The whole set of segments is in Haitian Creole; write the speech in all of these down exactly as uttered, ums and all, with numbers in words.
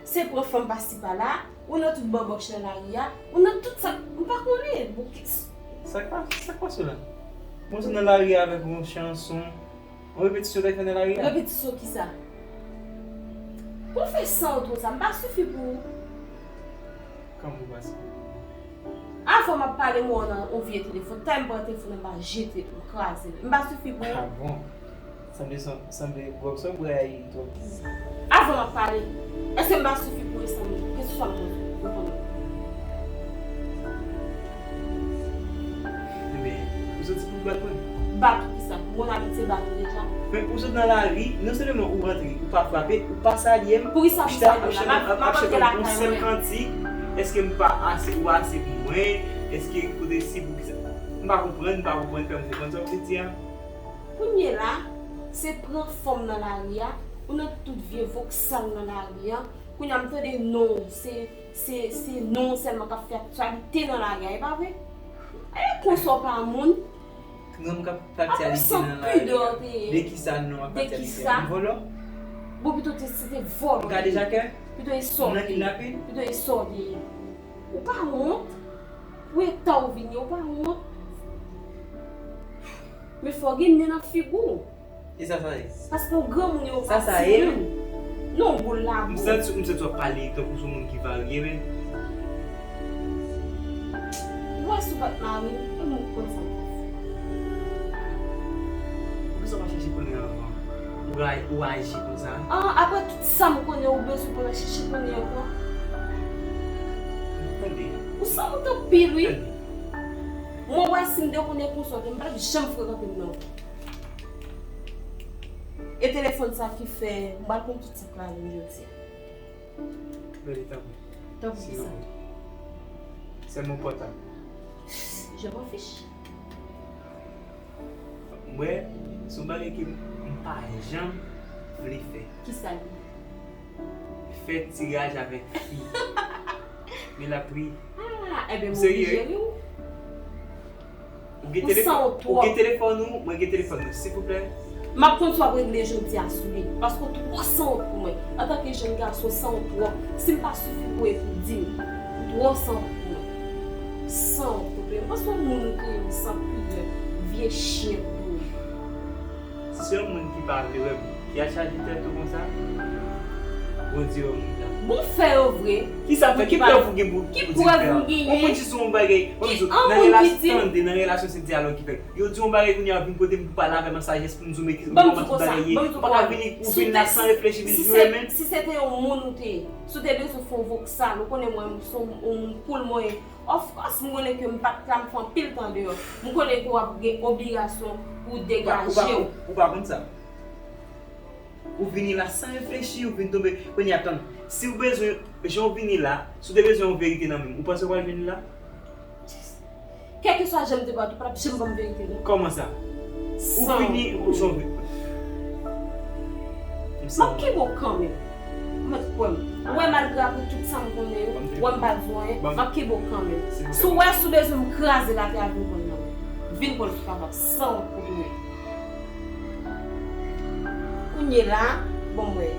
Se pran fanm pasi pala, ou nan tout banbòch nan lari a, ou nan tout sa, m pa konnen. Bon, ki- Sa k pa, sa k pase la? Mwen sot nan lari a avèk yon chanson, yon repetisyon w t al fè nan lari a. Repetisyon kisa? Pou fè san ou twò sa, m pa sifi pou ou. Kòman ou pa sifi pou mwen? Avan m ap pale, m wè w nan yon vye telefòn. Tèlman m pran telefòn nan, m pa jete l, m kraze l. M pa sifi pou ou. Ah bon? Sanble, sanble gwòg sa w bwè a twòp. Avan m ap pale, èske m pa sifi pou ou, sanble? Kesyon sa m poze, reponn mwen. Ebyen, ou santi pou bat mwen? Bat ou kisa? Mon abitye bat ou deja. Men ou sot nan lari, non sèlman ou rantre, ou pa frape, ou pa salye m. Poukisa pou salye m la? M ap, m ap antre lakay mwen. Yon sèl kantik, èske m pa ase, ou ase pou mwen? Èske kote si pou kisa? M pa konprann, m pa konprann, fè m konprann sa w vle di a. Kounye la, se pran fanm nan lari a, ou nan tout vye voksal nan lari a. Kounye a m tande non w, se, se, se non w sèlman k ap fè aktyalite nan lari a, e pa vre? Ay, konsa w pa moun. Non m k ap fè aktyalite nan lari a. De kisa non w ap fè aktyalite? M vòlò? Bon, pito te, se te vòlò. M kade jakè? Pito e sòti. M nan kidnape? Pito e sòti. Ou pa wont? Pou eta w vin ye, ou pa wont? Men fò w gen nen nan figi w. E sa sa ye? Paske w granmoun e w pa timoun. Sa sa ye? Non, boul labou. M santi, m santi w ap pale tankou se yon moun ki varye, men. Ou wè si w pa t mari m, e mwen k konn sa m t ap fè. Poukisa w pa chèche konnen anvan? Ou ra-, ou aji konsa? Ah, apre tout sa m konnen, ou bezwen pou w al chèche konnen ankò? Tande. Ou sanwont anpil, wi. Tande. Mwen wè si m te konnen konsa, m pa t ap janm frekante m non. E telefòn sa ki fè m pral konn tout sa k ladan l jodi a. Bebe, tanpri. Tanpri kisa? Silvouplè. Sèlman pòtab. Je m'en fiche. M wè, se yon bagay ke m pa janm vle fè. Kisa l ye? Fè tiraj avèk fi. Men l ap ri. Ah, ebyen, m oblije ri w. Ou gen telefòn, ou gen telefòn ou, mwen gen telefòn mwen, silvouplè. M ap konn sa w ap regle jodi a sou li, paske w twò sanwont pou mwen. Antanke jèn gason, sanwont twòp. Si m pa sifi pou w, epi di m, ou twò sanwont pou mwen. Sanwont, silvouplè. M panse w moun ou te ye, m san pidè, vye chen pou ou. Si se yon moun ki pa vle wè m, ki al chaje tèt ou konsa, Bondye wè moun sa. Bon, fè yo vre. Kisa m fè? Ki prèv ou gen pou, pou di m fè a? Ki prèv ou genyen? Yon moun jis yon bagay, yon moun ki di w, nan relasyon, tande, nan relasyon se dyalòg ki fèt. Yo di yon bagay kounye a, vin kote m pou pale avè m an sajès pou m di w men ki, kòman tout bagay ye. Ou pa ka vini, ou vin la san reflechi, vin jure men. Si se te yon moun ou te ye, si w te bezwen fè yon voksal, ou konnen mwen, m se yon moun koul mwen ye. Of course, m konnen ke m pa t ka, m fè anpil tan deyò. M konnen ke w ap gen obligasyon pou w degaje w. Ou pa, ou pa, ou pa konn sa. Ou vini la san reflechi, ou vin tonbe. Kounye a, tann. Si w bezwen, jan w vini la, si w te bezwen yon verite nan men m, ou panse w pral jwenn li la? Kèlkeswa jan m te bat ou, pa t ap janm ban m verite, non. Kòman sa? Ou vini, ou jan w vini. M ap kenbe w kanmenm. Ou mèt kwè m. Ou wè, malgre apre tout sa m konnen yo, ou wè m pa di w anyen, m ap kenbe w kanmenm. Si w wè, si w bezwen m kraze latè a, vin pran l nan men m. Vin pran l sou kaka m, sanwont pou mwen. Kounye la, bon, mwen.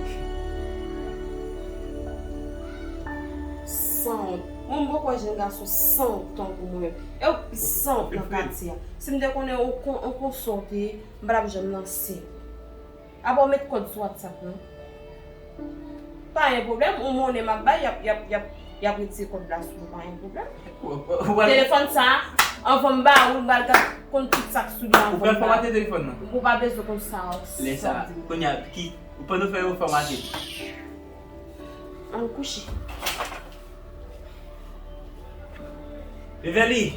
Sanwont. Mwen, m poko wè jèn gason sanwont tankou mwen menm. E w pi sanwont nan katye a. Si m te konnen ou kon, ou konsa w te ye, m pa t ap janm lanse. Apa w met kòd sou WhatsApp, non? Pa gen pwoblèm, ou monnen m ap bay, y ap, y ap, y ap, y ap retire kòd la sou ou, pa gen pwoblèm. Telefòn sa, anvan m ba ou l, m pral gad konn tout sa k sou li anvan m ba ou. Ou pral fòmate telefòn nan? Ou pa bezwen konn sa. Lè sa, kounye a, ki, pandan w fè yo fòmate. Ann kouche. Beverly!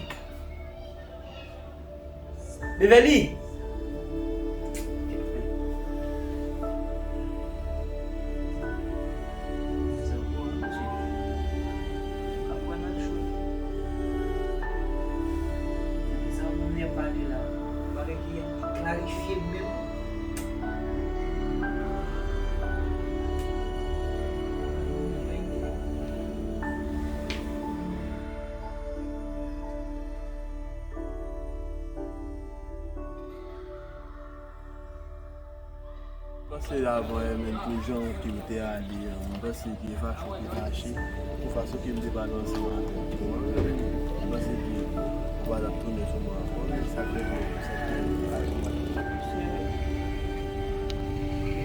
Beverly! Klarifye m menm. Panse avan, eh, menm pou jan ke m te ale an, m panse ke fache w te fache, pou fason ke m te pale ansanm avè w an, m panse ke ou pa t ap tounen sou mwen ankò, men sa k fè ke, sa k fè ke m pa tounen.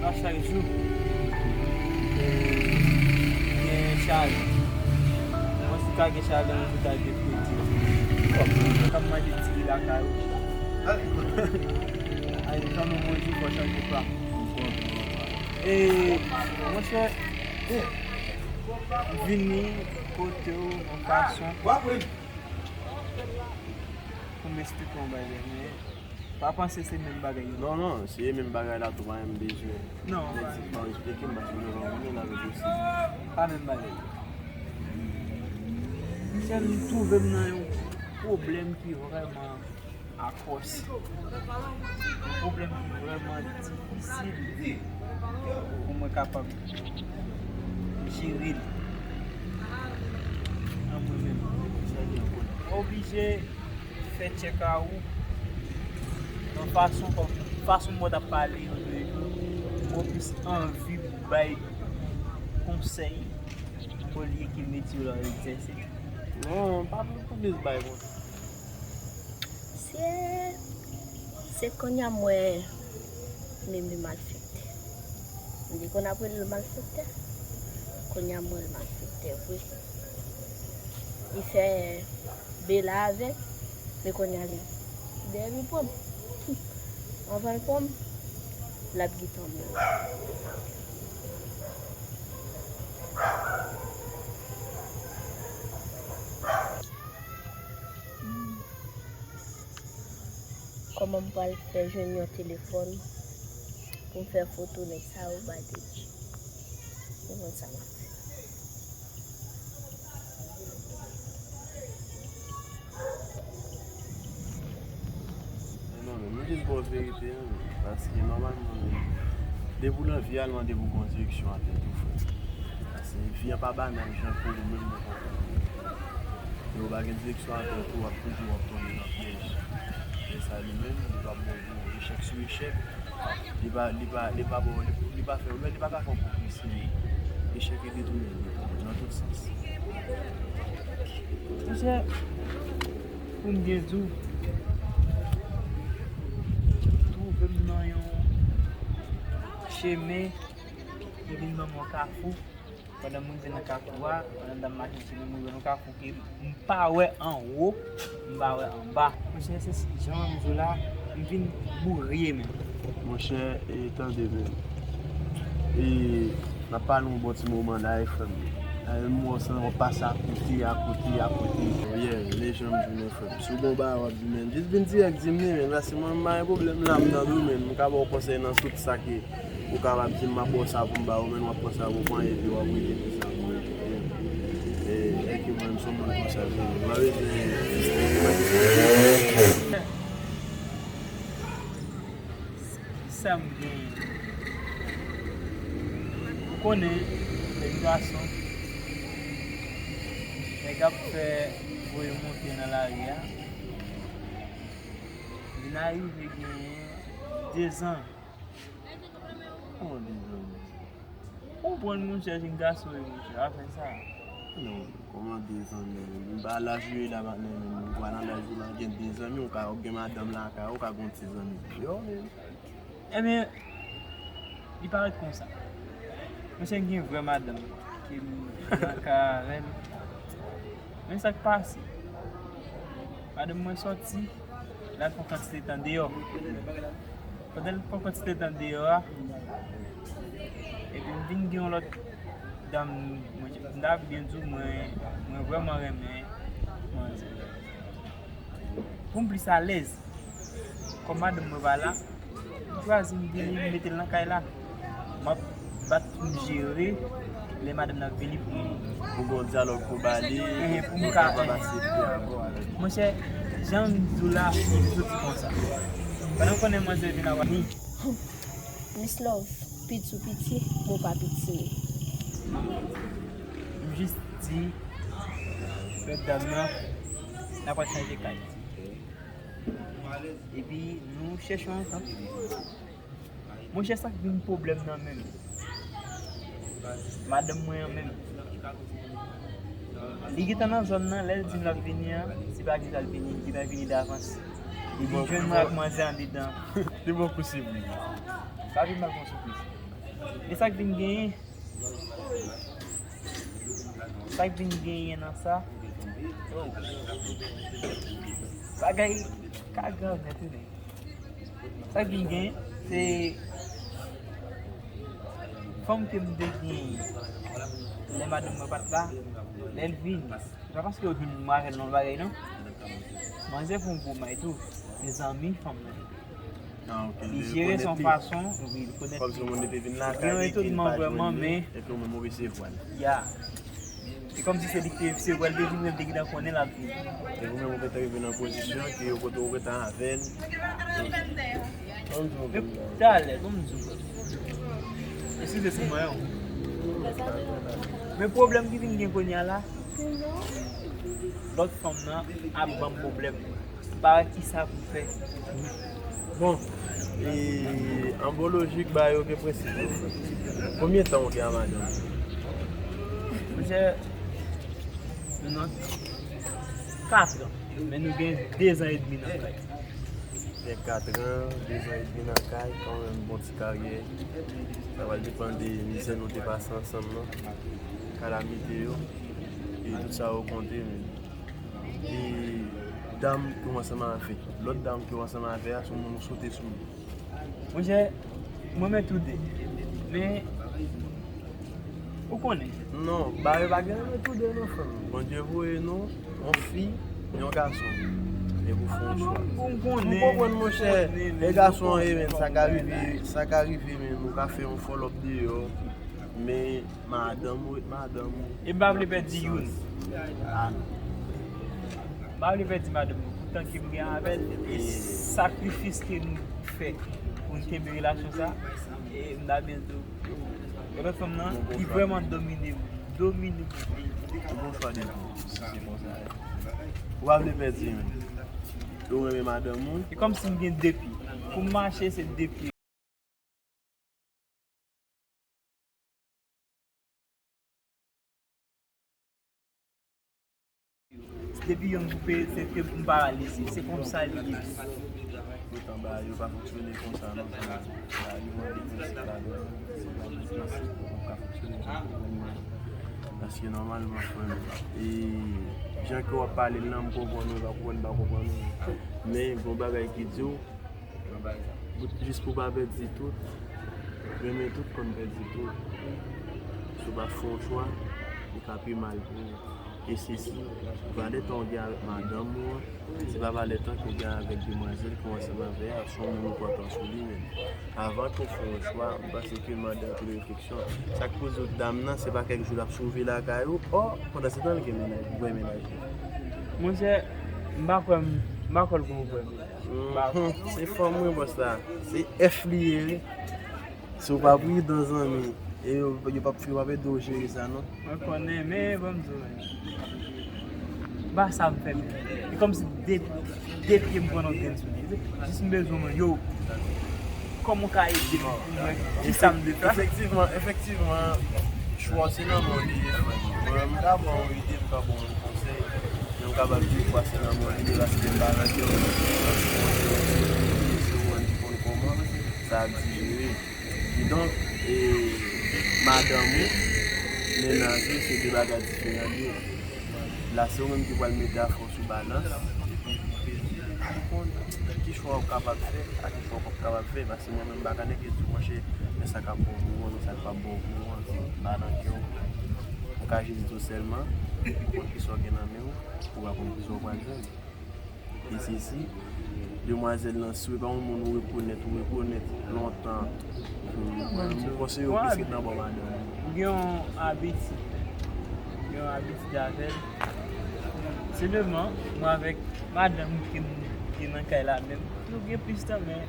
Pa chak jou, eh, gen chalè. Mwen si ka gen chalè, mwen si ka gen fredi. Kòm mwen manje ti lakay ou. Ay, kanmenm, yon jou fò chanje pa. E, monchè, vini kote w yon fason pou m esplike w yon bagay, men pa panse se menm bagay yo. Non, non, si e menm bagay la tou, pa menm bezwen. Non. Nèg di pa eksplike m, paske mwen pa konnen nan reposib. Pa menm bagay. Monchè, m twouve m nan yon pwoblèm ki vrèman akòs. Yon pwoblèm ki vrèman difisil pou mwen kapab jere l nan mwen menm. Mwen oblije fè tchèk a ou nan fason kòm, fason mwen t ap pale yo de, mwen plis anvi pou bay konsèy olye ke mete yo nan egzèsis. Non, pa pou plis bay konsèy. Se, se kounye a m wè Mimi malfektè. M te konn ap rele l malfektè. Kounye a m wè l malfektè vre. Li fè Bela avè l, men kounye a li dèyè li pran m. Anvan l pran m, l ap gentan mouri. Kòman m pral fè jwenn yon telefòn pou m fè foto nèg sa yo ba Dedji? Ou konn sa m ap fè. Non, men, m jis ba w verite an, men. Paske, nòmalman, men, depi w nan vi a, l mande pou w gon direksyon a tèt ou, frè. Paske vi a pa banal, jan ke ou menm ou konprann. Lè w pa gen direksyon a tèt ou, w ap toujou w ap tonbe nan pyèj. Men sa li menm, li p ap ba w echèk sou echèk. Li pa, li pa, li pa ba w, li, li pa fè w, li pa ka fè w konprann si echèk e detounen li nan tout sans. Monchè, pou m byen di w, m twouve m nan yon chemen ki vin ban m yon kafou. Pandan m rive nan kafou a, pandan m t ap mache nan chemen, m rive nan kafou ke m pa wè anwo, m pa wè anba. Monchè, se jan m di w la, m vin boure menm. Monchè, e, tande menm. E, n ap pale yon bon ti moman la, e, frè m. La menm, m wè w san w ap pase akote, akote, akote. Yeah, men jan m di w, men, frè m. Si w gon bagay w ap di, men, jis vin dirèk di m li, men, paske mwen, m pa gen pwoblèm la, m nan domèn, m ka ba w konsèy nan tout sa ke ou kapab di m, m ap ba w sa pou m ba w, men w ap pran sa pou w pran, epi w ap rete pou sa pou w rete. E, e ke mwen, m se yon moun konsa, m pa bezwen. Sa m genyen. Ou konnen, jèn gason, nèg ap fè voye monte nan lari a. Vin arive genyen dezan. Kòman dezan? Konprann, monchè, jèn gason wi, monchè, afè sa. Non, kòman dezan, men? M pa laj ou ye la, patnè, men. Ou pa nan laj ou la, gen dezan, men ou ka, ou gen madanm lakay ou, ou ka gon ti zanmi deyò, men. Ebyen, li parèt konsa. Monchè, m gen vrè madanm ke m nan kay avè l. Men sa k pase. Madanm mwen sòti, l al fè yon kantite tan deyò. Pandan l fè yon kantite tan deyò a, epi m vin gen yon lòt dam, mwen, m ta byen di w, mwen, mwen vrèman renmen manzè. Pou m plis alèz, kòm madanm mwen pa la, m chwazi m vini, m mete l nan kay la. M ap bat pou m jere lè madanm nan vini pou m. Pou gon dyalòg pou ba li, ehe, pou m ka, ehe, kapab aksepte akò avèk li. Monchè, jan m di w la, li soti konsa. Pandan m konnen manzè vin ap ni. Miss Love, piti w piti, men w pa piti. M jis di lòt dam nan, n ap al chanje kay. Epi nou chèche yon antant. Monchè, sa k vin pwoblèm nan menm, madanm mwen an menm, li gentan nan zòn nan, lè l di m l ap vini an, se pa gentan l vini, li gentan vini davans. Li vin jwenn mwen ak manzè andedan. Li bon kou sipriz. Sa vin mal pou yon sipriz. E sa k vin genyen, sa k vin genyen nan sa, oh, bagay ka grav nèt wi, men. Sa k vin gen, se fanm ke m te gen lè madanm mwen pa t la, lè l vini. Se pa paske yo jwenn mwen avè l nan bagay, non. Manzè fè yon gwo may tou. Se zanmi fanm nan. Ah, ok. Li jere son fason, wi, li konèt li. Kòmsi yon moun te vin lakay li, li pa jwenn li, epi ou menm ou resevwa l. Ya. Se kòmsi se li ki te, se wè l te vin, men l te gentan konnen l ap vin. Epi ou menm ou gentan rive nan pozisyon ke yo kote ou gentan avè l. Ban m di w yon bagay. Talè, ban m di w. Eskize sou mwen, wi. Men pwoblèm ki vin gen kounye a la, lòt fanm nan ap ban m pwoblèm. M pa wè kisa pou m fè. Bon, e, an bon lojik, bagay yo gen prensip yo. Konbyen tan ou gen a madanm? Monchè, nou nan kat an, men nou gen dezan edmi nan kay. Fè kat an, dezan edmi nan kay, kanmenm bon ti karyè. Sa pral depann de mizè nou te pase ansanm nan, kalamite yo, e tout sa yo konte, men. E dam ke w ansanm avè, lòt dam ke w ansanm avè a, se yon moun ou sote sou li. Monchè, mwen renmen tou de. Men, ou konnen. Non, bagay pa gen nan tou de non, frè m. Bondye voye nou yon fi, yon gason. E pou fè yon chwa. Ou konnen, m konprann, monchè. E gason an, e men, sa ka rive, sa ka rive, men, nou ka fè yon fòlòp deyò. Men, madanm ou ret madanm ou. E m pa vle pèdi youn. Ah non. M pa vle pèdi madanm mwen. Poutan ke m gen avè l, e sakrifis ke nou fè pou n kenbe relasyon sa, e m ta byen di w, lòt fanm nan, li vrèman domine m. Domine m. Bon chwa de vi. Se konsa. Ou pa vle pèdi youn. Ou renmen madanm ou. E kòmsi m gen de pye. Pou m mache, se de pye. Depi yonn koupe, se ke m paralize. Se konsa li ye. Poutan bagay yo pa fonksyone konsa non. Bagay yo mande prensip ladan. Se pa prensip pou ka fonksyone jan pou moun. Paske nòmalman, frè m, e jan ke w ap pale l lan, m konprann ou, m pa konprann, m pa konprann ou. Men, gon bagay ki di w, jis pou pa pèdi tout, renmen tout kòm pèdi tout. Si w pa fè yon chwa, li ka pi mal pou ou. E se si, valè tan w gen avèk madanm ou an, se pa valè tan ke w gen avèk demwazèl ke w ansanm avè a, se yon moun enpòtan sou li menm. Avan ke w fè yon chwa, m panse ke mande anpil refleksyon. Sa k poze w dam nan, se pa kèk jou l ap sove lakay ou, ò, pandan se tan l gen mennaj, vrè mennaj li. Monchè, m pa kwè, m pa kwè l gon vrè mennaj. Mhm. Se fanm wi bòs la. Se F li ye wi. Si w pa pridan zanmi, e yo, yo p ap, yo p ap ede w jere sa non. Mwen konnen, men ban m di w, men m pa sa m fè menm. E kòmsi de, de pye m pran nan grenn sou li. Jis m bezwen mwen, yo, kòman w ka ede m pou m wè kisa m dwe fè? Efektivman, efektivman, chwa w se nan men w li ye, frè m. Mwen, m ka ba w ide, m ka ba w konsèy, men m kapab di w chwa se nan men w li ye, paske m pa nan kè w, se ou menm ki konn kòman sa ap dirije. Kidonk, e, madanm ou, mennaj ou, se de bagay diferan li ye. La, se ou menm ki pral mete afè w sou balans, epi pou peze, pou konn ki chwa w kapab fè, ak ki chwa w p ap kapab fè, paske mwen menm, m pa ka nèk di w, monchè, men sa k ap bon pou ou an, men sa k p ap bon pou ou an, m pa nan kè w. Ou ka jis di w sèlman, ou konn kisa w gen nan men w, ou pa konn kisa w pral jwenn. E se si demwazèl lan, si w pa yon moun ou rekonèt, ou rekonèt lontan, m konseye w plis ret nan bò madanm ou. M gen yon abitid, m gen yon abitid avè l. Sèlman, mwen avèk madanm ke m gen nan kay la menm, nou gen plis tan, men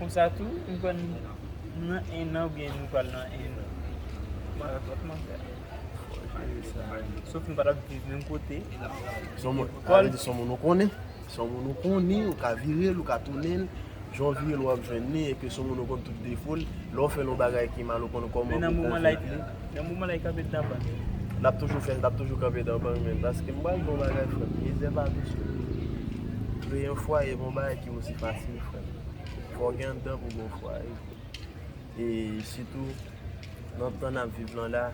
konsa tou, m kwè n, nou nan en an oubyen nou pral nan en an. Mwen avèk lòt manzè a. Sof nou pa t ap viv menm kote. Se yon moun, sa vle di se yon moun ou konnen. Se yon moun ou konnen, ou ka vire l, ou ka tounen l. Jan w vire l w ap jwenn li, e ke se yon moun ou konn tout defo l, lè w fè l yon bagay ki mal, ou konn kòman pou konvenk li. Men nan moman la, nan moman la, li kanpe devan ban. L ap toujou fè, l ap toujou kanpe devan ban, men paske m pral di w yon bagay, frè m, mizè pa dous, non. Kreye yon fwaye, pa yon bagay ki osi fasil, frè m. Fò w gen anndan pou gen yon fwaye. E sitou, nan tan n ap viv lan la,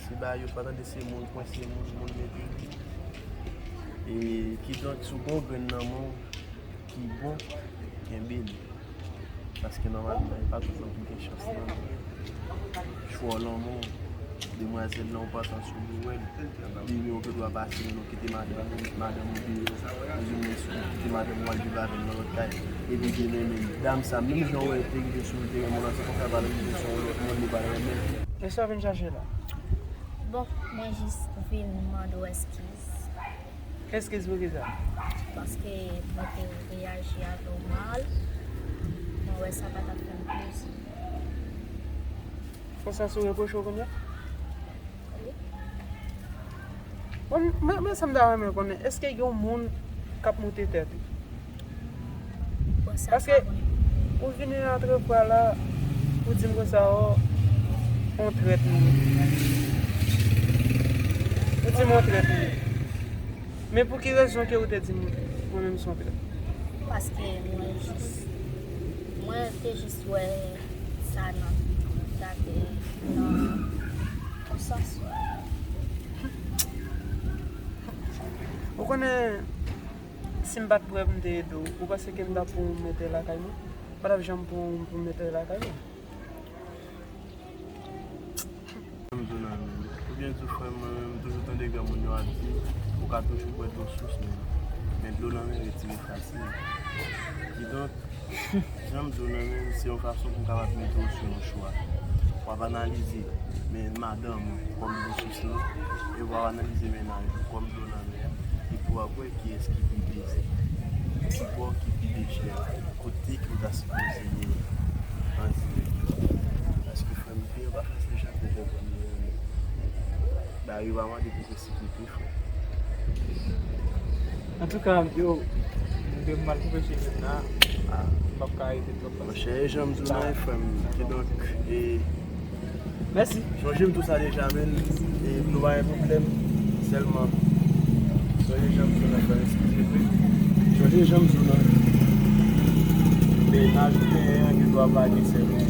se bagay yo pa tande, se moun kwense moun, moun mete moun. E kidonk, si w gen yon grenn nan men w ki bon, kenbe li. Paske nòmalman, e pa tout moun ki gen chans lan. Chwa w lanmou, demwazèl lan, ou pantan sou li, ou wè l. Bebe, ou gen dwa pase, men ou kite madanm ou, madanm ou deyò. Ou di, men si ou kite madanm ou al viv avè l nan lòt kay. Epi demen, men dam sa, menm jan ou wè l te rive sou ou, te renmen w lan, se konsa l pral rive sou yon lòt moun, li pral renmen l. E sa w vin chache la? Bon, mwen jis vin mande w eskiz. Eskiz pou kisa? Paske mwen te reyaji avè w mal. Mwen wè sa pa t ap fè m plezi. Konsa sou reproche w kounye a? Wi. Bon, men, men sa m ta renmen konnen, èske gen yon moun k ap moute tèt ou? Bon, sa m pa konnen. Paske ou vini antre fwa la, ou di m konsa, o, on trèt nou ye. Ou di m on trèt nou ye. Men pou ki rezon ke ou te di m mwen menm se on trèt? Paske mwen jis, mwen te jis wè sa nan, sa te nan yon sans. Ou konnen, si m pa t prè pou m te ede w, ou panse ke m t ap pran w mete lakay mwen? M pa t ap janm pran w pou m mete lakay mwen. Jan m di w nan men. Oubyen tou, frè m, mwen menm, m toujou tande granmoun yo ap di, ou ka toujou bwè dlo sous, men, men dlo nan men retire fasil. Kidonk, jan m di w nan men, se yon fason pou m kapab mete w sou yon chwa. W ap analize men madanm ou kòm dlo sous lan, e w ap analize mennaj ou kòm dlo nan men an, epi w ap wè kiyès ki pi peze, ki bò ki pi lejè, kote ke w ta sipoze ye an dirèk. Paske, frè m, vi an pa fasil jan ke w konprann li an, non. Bagay yo pa mande pou presipite, frè. Antouka, yo, m te mal koupe cheve m la, m p ap ka rete twòp pase. Monchè, e jan m di w la, frè m, kidonk, e, mèsi. Chonje m tou sa deja, men, e, nou pa gen pwoblèm, sèlman, chonje jan m di w la, frè m, eskize, wi. Chonje jan m di w la, mennaj ou genyen an gen dwa pa gen sèl ou.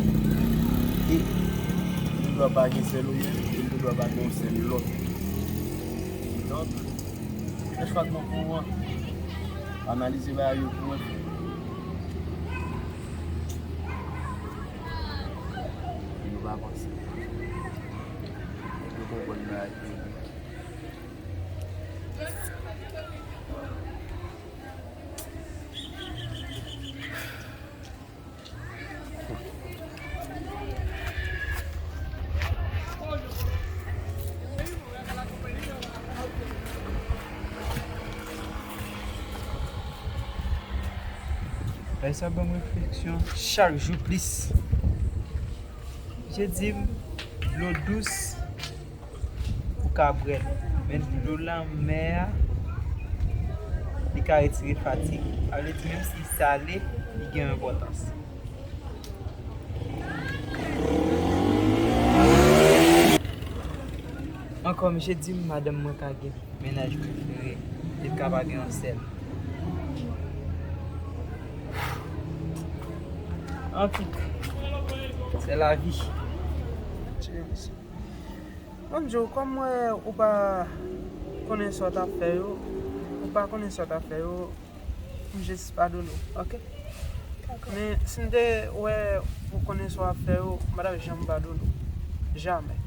E, gen dwa pa gen sèl ou ye, e gen dwa pa gen yon sèl lòt. Kidonk, fè chwa k bon pou ou an. Analize bagay yo pou wè. Yo pa panse. Yo konprann bagay ki Bagay sa ban m refleksyon chak jou plis. Je di m, dlo dous, ou ka bwè l. Men dlo lanmè a, li ka retire fatig. Sa vle di, menm si li sale, li gen enpòtans. Ankò, misye di m madanm mwen ka gen mennaj prefere, li ka pa gen yon sèl. Anfin, c'est la vie. James. Bon, Joe, kòm mwen, ou pa konnen sa w t ap fè yo, ou pa konnen sa w t ap fè yo, m jis padone w, oke? Dakò. Men, si m te wè ou konnen sa w ap fè yo, m pa t ap janm padone w. Jamè.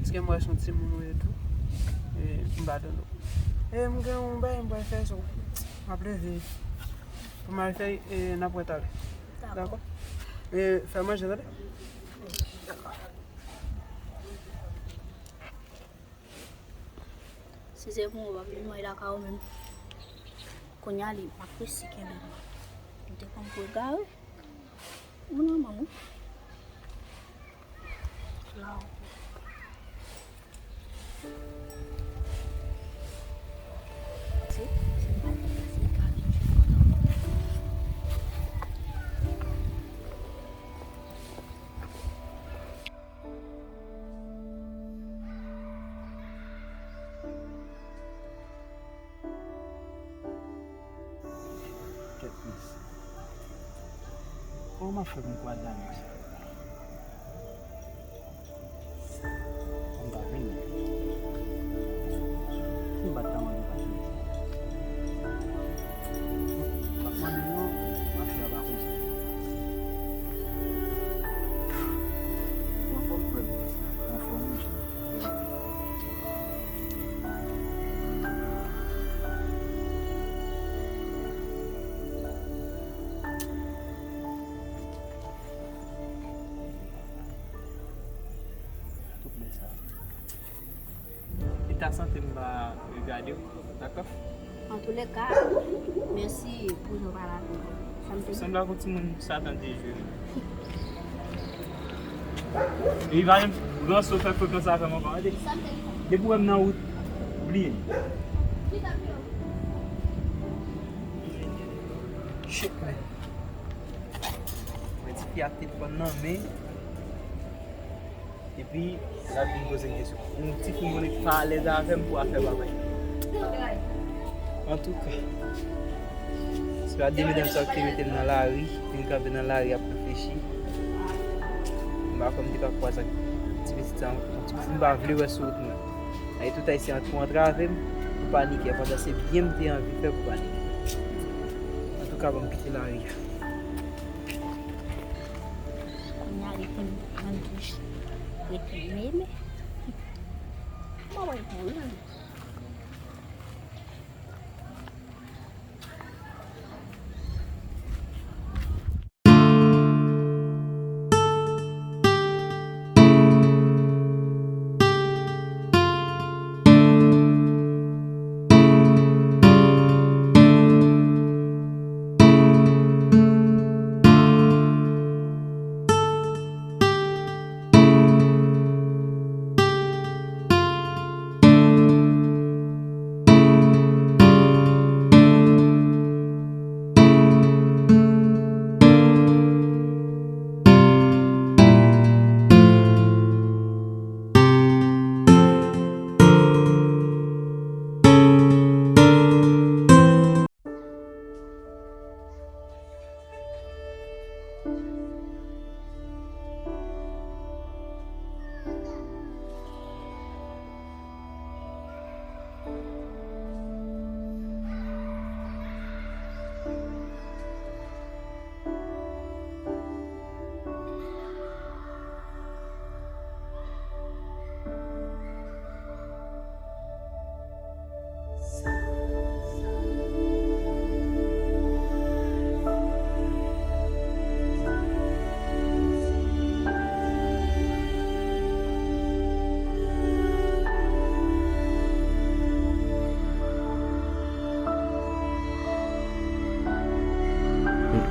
Paske m wè se yon timoun ou ye tou. E, m padone w. E, m gen yon bagay m pral fè, so, m ap leve. Pou m al fè, e, n ap wè talè. Dakò. Dakò? E, fè manje, tande? Dakò. Si se pou mwen, w ap vin manje lakay ou menm. Kounye a li, m ap resi kenbe m. M te konn pou l gare. Ou nan manm ou. La ou. Se, se pa pou se ka vin jwenn mwen nan. Kòman fè pou m kwaze avèk sa? Kòm pa vini. Si m pa t ka mande pa fini sa. M ap mande non, mafya pa konsa. Ou anfòm, frè m? Ou anfòm, wi. Tout lè sa. Eta sante m pa regade w, dakò? Antoulèka, mèsi pou jan w pale avè m. Sa m te... Sanble ak yon timoun Satan te jwe. Li pa menm ranse w fè frekans avè m ankò, tande? Depi w wè m nan wout, bliye m. Shit, man. Mwen ti fi ak telefòn nan men. Epi, l ap vin poze m kesyon. Yon ti fi mwen pa alèz avè m pou afè bagay. Antouka, se pa de medam sa yo ki te mete m nan lari, vin kanpe nan lari ap reflechi. M pa kwè m te ka kwaze ak ti pitit sa, yon ti pitit m pa vle wè sou wout mwen. E tout ayisyen an tou antrave m pou panike, pandan se byen m te anvi fè pou panike. Antouka, ban m kite lari a. Kounye a li konn nan douch, li konn mele. Mwen wè l pou li.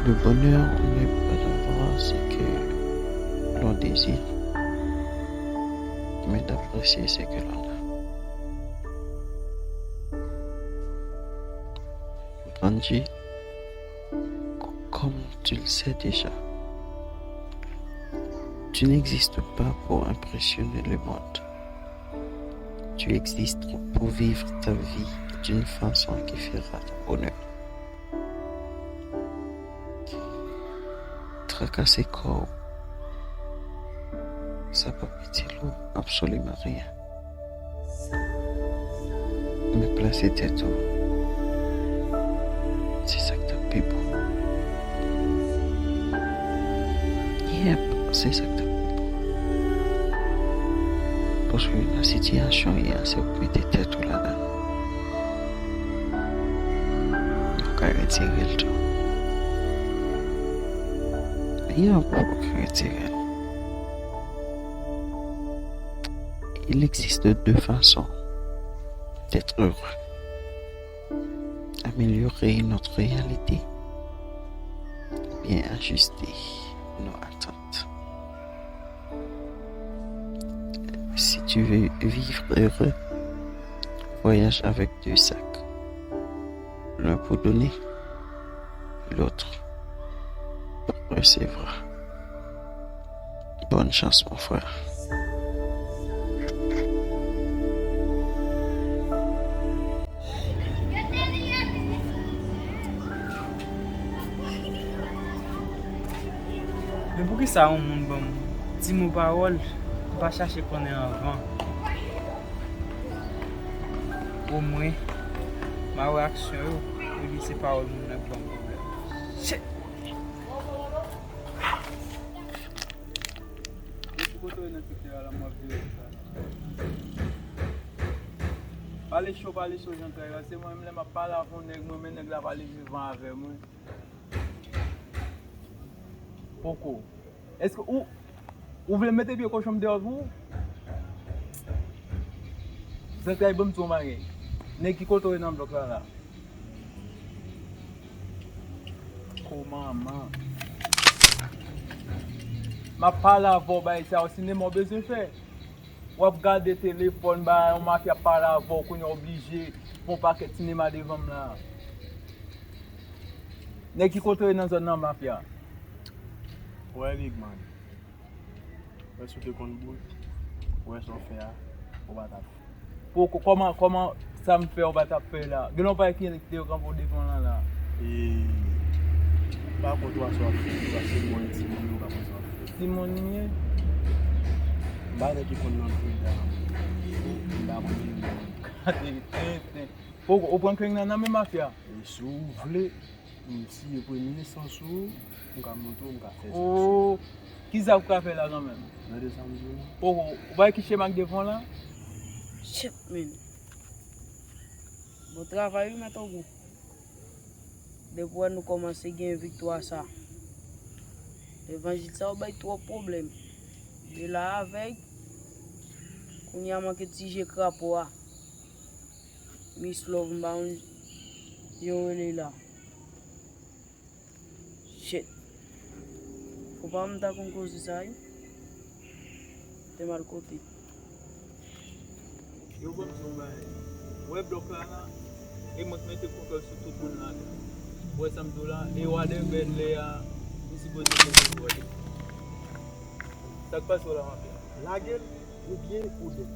Le bonheur n'est pas d'avoir ce que l'on désire, mais d'apprécier ce que l'on a. Grandi, comme tu le sais déjà, tu n'existes pas pour impressionner le monde. Tu existes pour vivre ta vie d'une façon qui fera ton bonheur. Trakase kò w, sa p ap itil ou absoliman rien. Men plase tèt ou, se sa k t ap pi bon. Yep, se sa k t ap pi bon. Paske nan sitiyasyon w ye a, se ou k mete tèt ou ladan l. Ou ka retire l tou. Yep, ou ka retire l. Il existe deux façons d'être heureux. Améliorer notre réalité ou bien ajuster nos attentes. Si tu veux vivre heureux, voyage avec deux sacs. L'un pour donner, l'autre pour recevoir. Bonne chance, mon frère. Men poukisa yon moun ban m ti mo pawòl, m pa chache konnen anvan? Omwen, m a wè aksyon yo, olye se pawòl moun nan k ban m pwoblèm. Shit! Depi kote w ye nan sektè a la, m ap vire konsa. Pale cho, pale cho, jan trè la. Se mwen menm lè m ap pale avè yon nèg, mwen men nèg la pale vivan avè mwen. Poko. Èske ou, ou vle mete pye kochon m deyò pou ou? Zantray, ban m di w yon bagay. Nèg ki kote w ye nan blòk la la? Ko manman. M ap pale avè w, bagay sa yo, sinema w bezwen fè. W ap gade telefòn, ba yon mafya pale avè w, kounye a oblije fè yon pakèt sinema devan m la. Nèg ki kote w ye nan zòn nan, mafya? Wè, big man. Wè, si w te konn bout, wè sa w fè a, ou pa t ap fè. Poko, kòman, kòman sa m fè ou pa t ap fè la? Gen lè w pa ki te kanpe w devan lan la. E, pa kont ou a sa w ap fè, ou pa se bon timoun, ou pa konn sa w ap fè. Timoun li ye? M pa nèg ki konn nan freda. M pa konn timoun. Gade tenten. Poko, ou pran kreng nan nan men mafya? E si w vle, m tiye premye san sou ou, m ka montre w, m ka fè sa. Oh, ki zak ou ka fè la kanmenm? Tande sa m di w la. Oh, ou pa wè ki chema k devan w la? Shit, man. Bon travay wi, mèt Ogou. Depi wè nou kòmanse gen viktwa sa. Levanjil sa yo bay twòp pwoblèm. De la avèg, kounye a manke ti je krapo a. Miss Love, m pa konn jan w rele la. Shit. Fò pa m ta konn koze sa, wi. Te mal kote. Yo, ban m di w yon bagay. Ou wè blòk la, la, e mwen k mete kontwòl sou tout moun la. Ou wè sa m di w la? E w a de bèn lè a, m sipoze gen kontwòl. Sa k pase w la, mafya? Lage l, oubyen ou dèd.